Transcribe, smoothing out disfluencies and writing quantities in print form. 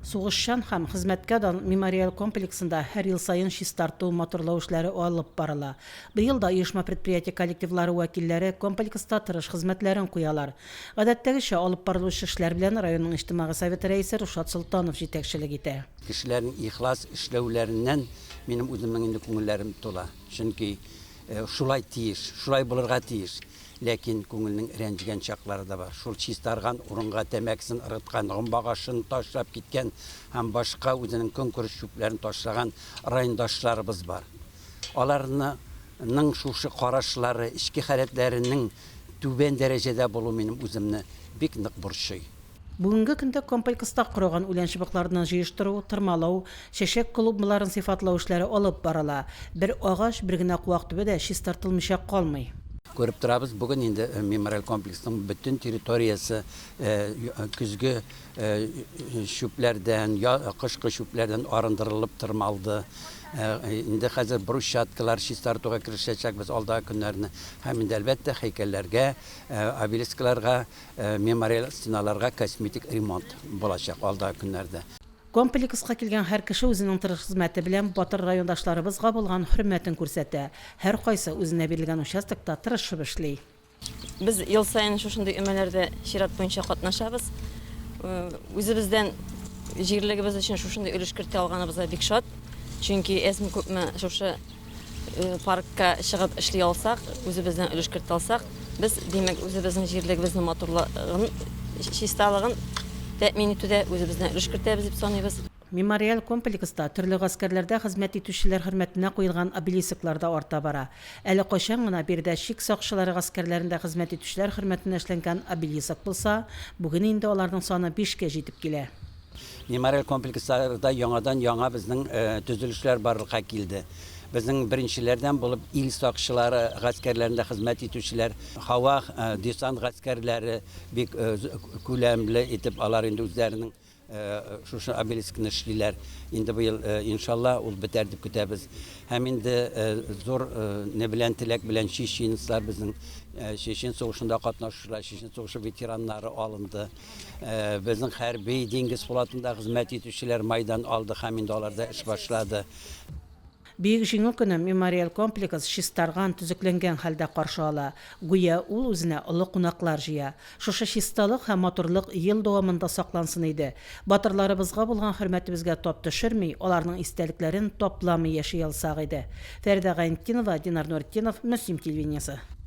Сугышчан һәм хезмәткә дан мемориаль комплексында һәр ел саен чистарту, матурлау эшләре алып барыла. Быел да оешма-предприятие коллективлары вәкилләре комплекста тырыш хезмәтләрен куялар. Гадәттәгечә, алып барылучы эшләр белән районның Иҗтимагый советы рәисе Рушат Солтанов җитәкчелек итә. Кешеләрнең ихлас эшләүләреннән минем үземнең инде күңелләрем тула. Чөнки шулай тиеш, шулай булырга тиеш. Ләкин күңелнең рәнҗегән чаклары да бар. Шул чистарган урынга тәмәкесен ыргыткан, гомбагашын ташлап киткән һәм башка үзенең көнкүреш чүпләрен ташлаган райондашларыбыз бар. Аларны ның шушы карашлары, эчке халәтләренең түбән дәрәҗәдә булу минем үземне бик нык борчый. Бүгенге көндә комплекста корыган үлән чыбыкларны җыештыру, тырмалау, чәчәк клумбаларын сыйфатлау эшләре алып барыла. Бер агач, бер генә куак төбе дә чистартылмыйча калмый. Күреп торабыз, бүген инде мемориаль комплексның бөтен территориясе көзге чүпләрдән, кышкы чүпләрдән арындырылып тырмалды. Инде хәзер брусчаткалар чистартуга керешәчәкбез алдагы көннәрне. Һәм инде, әлбәттә, һәйкәлләргә, обелискларга Мемориаль стеналарга косметик ремонт булачак алдагы көннәрдә. Комплекска килгән һәр кеше үзенең тырыш хезмәте белән батыр райондашларыбызга булган хөрмәтен күрсәтә. Һәркайсы үзенә бирелгән участокта тырышып эшли. Без ел саен шушындый өмәләрдә чират буенча катнашабыз. Үзебездән җирлегебез өчен шушындый өлеш кертә алганыбызга бик шат. Чөнки әзме-күпме шушы паркка чыгып эшли алсак, үзебездән өлеш кертә алсак, без, димәк, үзебезнең җирлегебезнең матурлыгын, чисталыгын тәэмин итүдә үзебездән өлеш кертәбез дип саныйбыз. Мемориаль комплекста төрле гаскәрләрдә хезмәт итүчеләр хөрмәтенә куелган обелисклар да арта бара. Әле кайчан гына биредә чик сакчылары гаскәрләрендә хезмәт итүчеләр хөрмәтенә эшләнгән обелиск булса, бүген инде аларның саны бишкә җитеп килә. Мемориаль комплексларда яңадан-яңа безнең төзелешләр барлыкка килде. Безнең беренчеләрдән булып ил сакчылары гаскәрләрендә хезмәт итүчеләр, һава десант гаскәрләре бик күләмле итеп алар инде үзләренең шушы обелискны эшлиләр. Инде быел, иншалла, ул бетәр дип көтәбез. Һәм инде зур не белән, теләк белән чеченецлар безнең Чечен сугышында катнашучылар, Чечен сугышы ветераннары алынды. Безнең хәрби диңгез флотында хезмәт итүчеләр майдан алды һәм инде аларда эш башлады. Бөек Җиңү көне мемориаль комплекс чистарган, төзекләнгән хәлдә каршы ала. Гүя ул үзенә олы кунаклар җыя. Шушы чисталык һәм матурлык ел дәвамында саклансын иде. Батырларыбызга булган хөрмәтебезгә тап төшерми, аларның истәлекләрен тапламый яши алсак иде. Фәридә Гайнетдинова, Динар Нуретдинов, Мөслим телевидениесе.